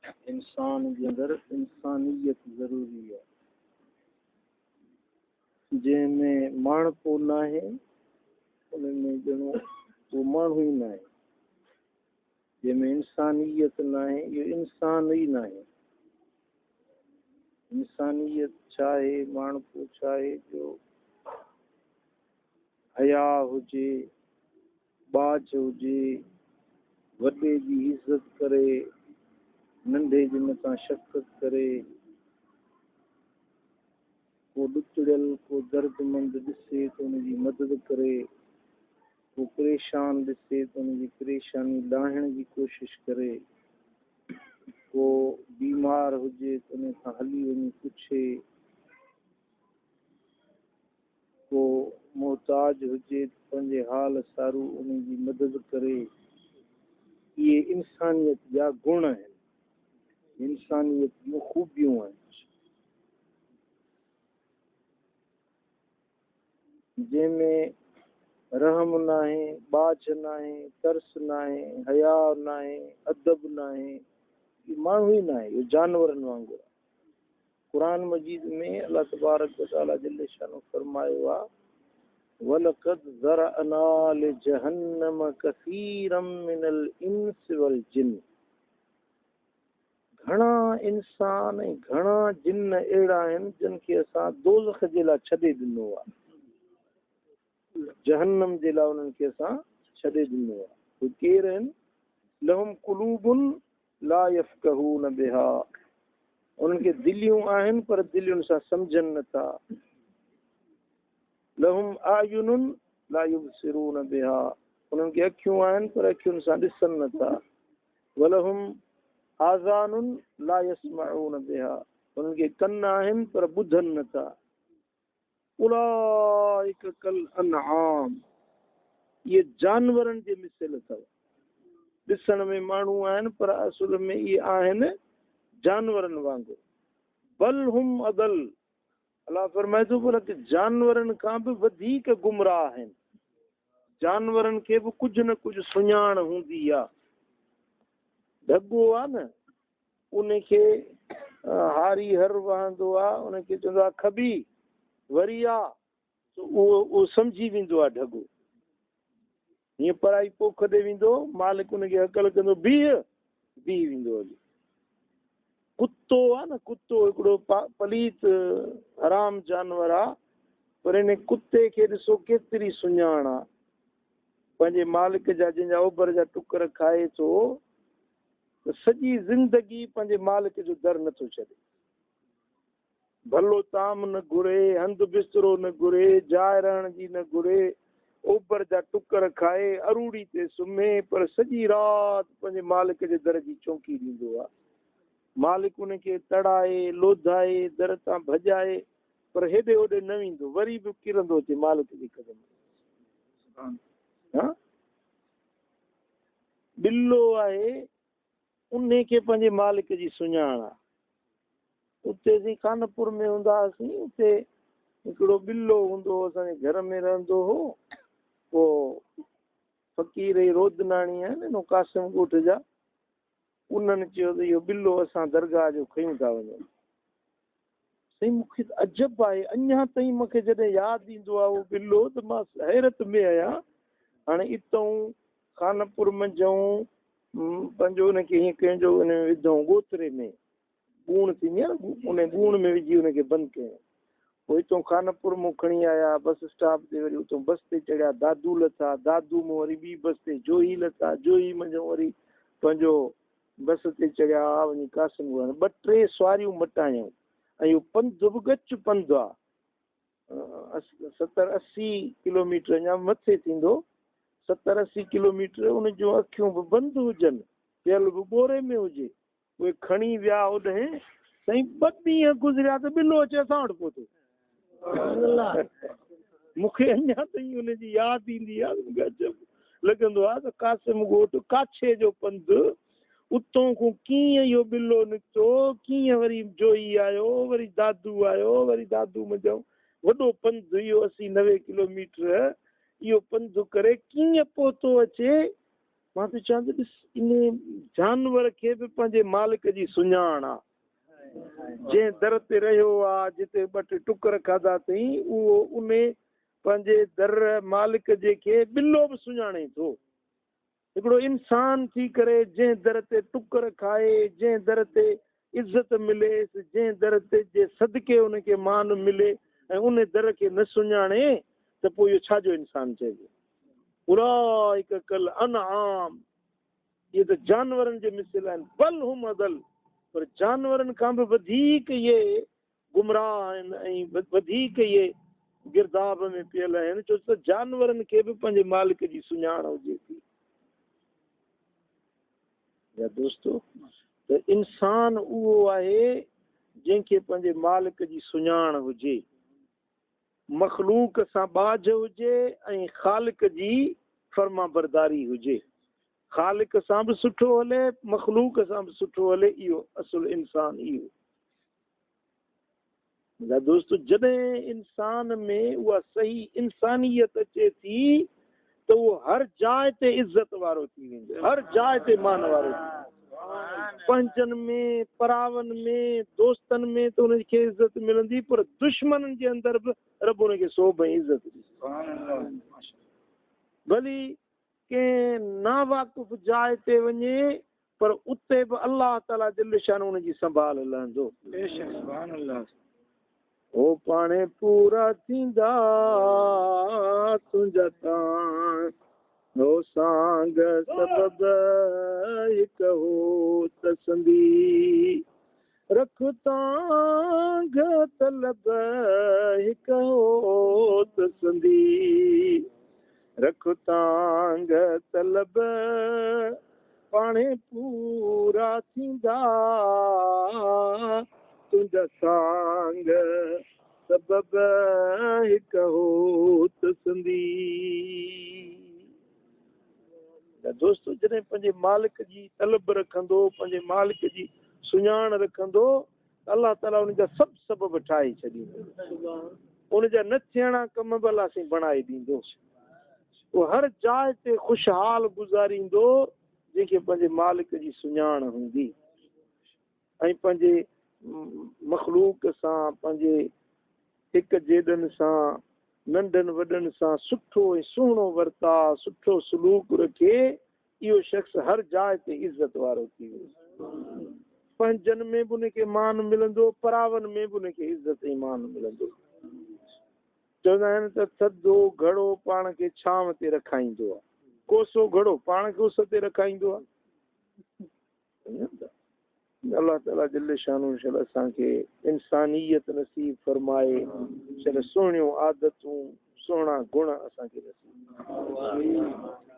انسان جي اندر انسانيت ضروري آهي. جنهن ۾ ماڻهپو ناهي ان ۾ ڄڻو اهو ماڻهو ئي ناهي. جنهن ۾ انسانيت ناهي اهو انسان ئي ناهي. انسانيت ڇا آهي، ماڻهپو ڇا آهي جو حياء هجي، ٻاجهه هجي، وڏي جي عزت ڪري، ننڍي جي مٿان شفقت ڪري، ڪو ڏتڙيل، ڪو دردمند ڏسي ته ان جي مدد ڪري، ڪو پريشان ڏسي ته ان جي پريشاني لاهڻ جي ڪوشش ڪري، ڪو بيمار هجي ته ان کان هلي وڃي پڇي، ڪو محتاج هجي ته پنهنجي حال سارو ان جي مدد ڪري. اهي انسانيت جا گڻ آهن، انسانيت جون خوبيون آهن. جنهن ۾ رحم ناهي، ٻاجهه ناهي، ترس ناهي، حياء ناهي، ادب ناهي، اهو ماڻهو ئي ناهي، اهو جانورن وانگر آهي. قرآن مجيد ۾ الله تبارڪ وتعاليٰ جل شانه فرمايو آهي، ولقد ذرأنا لجهنم كثيرا من الانس والجن، گهڻا انسان ۽ گهڻا جن اهڙا آهن جن کي اسان دوزخ جي لاء ڇڏي ڏنو آهي، جهنم جي لاء انهن کي اسان ڇڏي ڏنو آهي. اهي ڪير آهن؟ لهم قلوب لا يفقهون بها، انهن کي دليون آهن پر دلين سان سمجهن نٿا. لهم اعين لا يبصرون بها، انهن کي اکيون آهن پر اکين سان ڏسن نٿا. ولهم آذان لا يسمعون بها، انهن کي ڪن آهن پر ٻڌن نٿا. اولئک ڪالانعام، اهي جانورن جي مثل اٿو. ڏسڻ ۾ ماڻهو آهن پر اصل ۾ اهي آهن جانورن وانگر. بل هم اضل، الله فرمائي ٿو بلڪ جانورن کان به وڌيڪ گمراهه آهن. جانورن کي به ڪجهه نه ڪجهه سڃاڻ هوندي آ. ڍڳو آ نه ان کي هاري هر وهندو آ ان کي چوندو آ کٻي وري آ ته اهو سمجهي ويندو آ ڍڳو. هيئن پرائي پوک ڏي ويندو، مالڪ ان کي هڪل ڪندو، بيهه! بيهي ويندو هلي. ڪتو آ نه ڪتو هڪڙو پليت حرام جانور آ، پر ان ڪتي کي ڏسو ڪيتري سڃاڻ آ. پنهنجي مالڪ جا جنهن جا اوبر جا ٽڪر کائي ٿو ته سڄي زندگي پنهنجي مالڪ جو در نٿو ڇڏي. ڀلو طعام نه گهري، هنڌ بسترو نه گهري، جاء رهڻ جي نه گهري، اوبر جا ٽڪر کائي، اروڙي تي سمهي، پر سڄي رات پنهنجي مالڪ جي در جي چونڪي ڏيندو آ. مالڪ ان کي تڙائي، لوڌائي، در تان ڀڄائي، پر هيڏي هوڏي نه ويندو، وري به ڪرندو اچي مالڪ جي قدمن ۾. ها؟ ٻلو آهي، انهي کي پنهنجي مالڪ جي سڃاڻ آ. اتي اسين خانپور ۾ هوندا هئاسين، اتي هڪڙو ٻلو هوندو هو، اسان جي گهر ۾ رهندو هو. پوء فقير هي رودناڻي آهن، نو قاسم ڳوٺ جا، انهن چيو ته اهو ٻلو اسان درگاهه جو کنيون ٿا وڃون. سائين مون کي ته عجب آهي، اڃا تائين مون کي جڏهن ياد ايندو آهي اهو ٻلو ته مان حيرت ۾ آهيان. هاڻي اتئون خانپور منجهئون پنهنجو ان کي هيئن ڪيون جو ان ۾ وڌئون ڳوٿري ۾، ڳوڻ ٿيندي آهي نه، ان ڳوڻ ۾ وجهي ان کي بند ڪيون. پوء اتئون خانپور مون کڻي آيا، بس اسٽاپ تي وري اتئون بس تي چڙهيا، دادو لٿا، دادو مون وري ٻي بس تي جوهي لٿا، جوهي منجهئون وري پنهنجو بس تي چڙهيا وڃي قاسم ڳوٺ. ٻه ٽي سواريون مٽايائون ۽ اهو پنڌ به ڳچ پنڌ آ، ستر اسي ڪلوميٽر اڃا مٿي ٿيندو، ستر اسي ڪلوميٽر ان جون اکيون به بند هجن، پيل به ٻوري ۾ هجي. اهي کڻي ويا اوڏهين، سائين ٻه ڏينهن گذريا ته ٻلو اچي اسان وٽ پهتو. مون کي اڃا تائين ان جي ياد ايندي آهي ته مون کي عجب لڳندو آهي ته قاسم ڳوٺ ڪاڇي جو پنڌ، اتون کان ڪيئن اهو ٻلو نڪتو، ڪيئن وري جوهي آيو، وري دادو آيو، وري دادو منجهئون وڏو پنڌ اهو اسي نوي ڪلوميٽر اهو پنڌ ڪري ڪيئن پهتو اچي. مان ٿو چوان ته ڏس ان جانور کي به پنهنجي مالڪ جي سڃاڻ آ. جنهن در تي رهيو آ، جتي ٻه ٽي ٽڪر کاڌا اٿئي، اهو ان پنهنجي در مالڪ جي کي ٻلو به سڃاڻي ٿو. هڪڙو انسان ٿي ڪري جنهن در تي ٽڪر کائي، جنهن در تي عزت مليس، جنهن در تي جي صدقي ان کي مان ملي ۽ ان در کي نه سڃاڻي ته پوء اهو ڇا جو انسان چئبو؟ اولئک ڪالانعام، اهي ته جانورن جي مثل آهن، بل هم اضل، پر جانورن کان به وڌيڪ اهي گمراهه آهن ۽ وڌيڪ اهي گرداب ۾ پيل آهن، ڇو ته جانورن کي به پنهنجي مالڪ جي سڃاڻ هجي ٿي. يا دوستو ته انسان اهو آهي جنهن کي پنهنجي مالڪ جي سڃاڻ هجي، مخلوق سان ٻاجهه هجي ۽ خالق جي فرمانبرداري هجي. خالق سان به سٺو هلي، مخلوق سان به سٺو هلي، اهو اصل انسان اهو. منهنجا دوستو جڏهن انسان ۾ اها صحيح انسانيت اچي ٿي ته اهو هر جاء تي عزت وارو ٿي ويندو، هر جاء تي مان وارو ٿي ويندو. پنهنجن ۾، پراون ۾، دوستن ۾ ته ان کي عزت ملندي پر دشمنن جي اندر به رب ان کي سوڀ ۽ عزت ڏيندو. ڀلي ڪنهن ناواقف جاء تي وڃي پر اتي به الله تعاليٰ جل شانه ان جي سنڀال لهندو. بيشڪ سبحان الله. هو پاڻهي پورا ٿيندا تنهنجا تان هو سانگ سبب هڪ هوت سندي رک تانگهه طلب هڪ هوت سندي رک تانگهه طلب پاڻهي پورا ٿيندا تنهنجا سانگ سبب هڪ هوت سندي. دوستو جڏهن پنهنجي مالڪ جي طلب رکندو، پنهنجي مالڪ جي سڃاڻ رکندو ته الله تعالي ان جا سڀ سبب ٺاهي ڇڏيندو. ان جا نه ٿيڻا ڪم به الله سائين بڻائي ڏيندو. اهو هر جاء تي خوشحال گذاريندو جنهن کي پنهنجي مالڪ جي سڃاڻ هوندي ۽ پنهنجي مخلوق سان پنهنجي هڪ جيڏن سان ننڍن وڏن سان سٺو ۽ سهڻو ورتاء سٺو سلوڪ رکي اهو شخص هر جاء تي عزت وارو ٿي ويندو. پنهنجن ۾ به ان کي مان ملندو پراون ۾ به ان کي عزت ۽ مان ملندو. چوندا آهن ته ٿڌو گهڙو پاڻ کي ڇانو تي رکائيندو آهي، ڪوسو گهڙو پاڻ کي اس تي رکائيندو آهي. الله تعالي جل شانه شل اسان کي انسانيت نصيب فرمائي، شل سهڻيون عادتون، سهڻا گڻ اسان کي نصيب فرمائي.